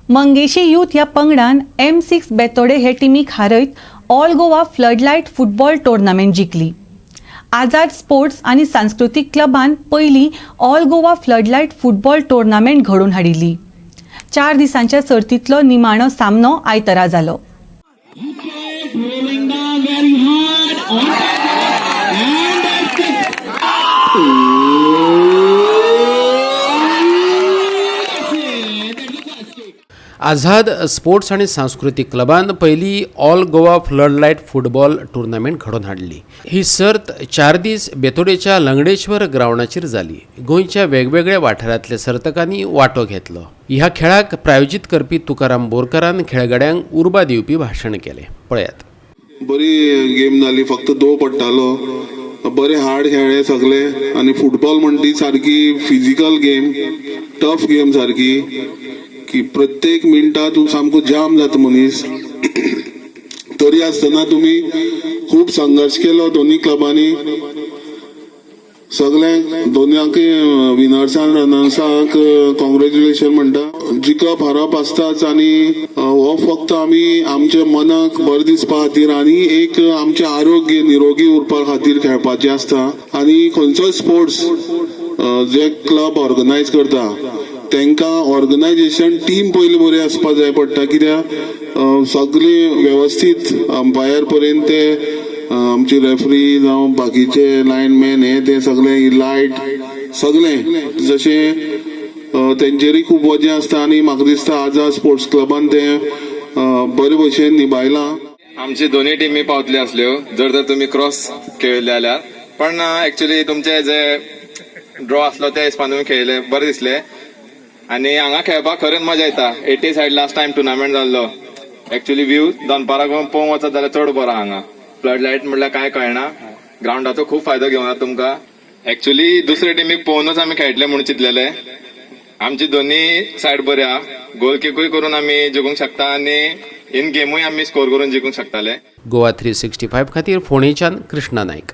Mangeshi youth ह्या पंगडान M6 Betora हे टिमीक हारयत all Goa floodlight football tournament जिखली. आझाद स्पोर्ट्स आनी सांस्कृतीक क्लबान पयली all Goa floodlight football tournament घडोवन हाडिल्ली. 4 दिसांच्या सर्तींतलो निमाणो सामनो आयतारा जालो. Rolling down very hard on and that's it. That's it. That's the first kick. Azad sports आनी सांस्कृतीक क्लबान पयली all Goa floodlight football tournament घडोवन हाडली. ही सर्त 4 दीस बेतोडेच्या लंगडेश्वर ग्रावंडाचेर जाली. गोंयच्या वेगवेगळ्या वाठारांतल्या सर्तकांनी वांटो घेतलो. ह्या खेळाक प्रायोजीत करपी तुकाराम बोरकारान खेळगड्यांक उर्बा दिवपी भाशण केलें, पळयात. बरी गेम जाली, फक्त दो पडटालो. बरे हार्ड खेळ्ळे सगळे आनी फुटबॉल म्हणटा ती सारकी फिजिकल गेम, टफ गेम सारकी की प्रत्येक मिनटा तूं सामको जाम जाता मनीस. तरी आसतना तुमी खूब संघर्श केलो दोनी क्लबांनी. सगळ्यांक, दोनूय विनर्सान, रनर्सांक कॉंग्रेच्युलेशन म्हणटा. जिखप हारप आसताच आनी हो फक्त आमी आमच्या मनाक बरें दिसपा खातीर आनी एक आमचें आरोग्य निरोगी उरपा खातीर खेळपाचें आसता. आनी खंयचोय स्पोर्ट्स जे क्लब ऑर्गनायज करता, तांकां ऑर्गनायजेशन टीम पयलीं बरी आसपा जाय पडटा, कित्याक सगळी वेवस्थीत अंपायर पर्यंत ते आमचे रेफरी जावं बाकीचे लायनमॅन, हे ते सगळे, लायट सगळे जशें तेंचेरूय खूब वजें आसता. आनी म्हाका दिसता आझाद स्पोर्ट्स क्लबान तें बरे भशेन निभायलां. आमची दोन्ही टिमी पावतली असल्यो जर तर तुमी क्रॉस खेळले जाल्यार, पण एक्चुली तुमचे जे ड्रॉ आसलो त्या हिसपान तुमी खेळले, बरें दिसले. आनी हांगा खेळपाक खरेंच मजा येता. 80 सायड लास्ट टायम टुर्नामेंट जाल्लो. एक्चुली व्यू दनपाराक पळोवंक वचत जाल्यार चड बरो. हांगा फ्लड लायट म्हणल्यार कांय कळना. ग्रावंडाचो खूब फायदो घेवना तुमकां. एक्चुली दुसरे टिमीक पळोवनूच आमी खेळटले म्हणून चिंतलेले. आमची दोन्ही सायड बरी आहा. गोल किकूय करून आमी जिखूंक शकता आनी इन गेमूय आमी स्कोर करून जिखूंक शकताले. गोवा 365 खातीर फोंडेच्यान कृष्णा नायक.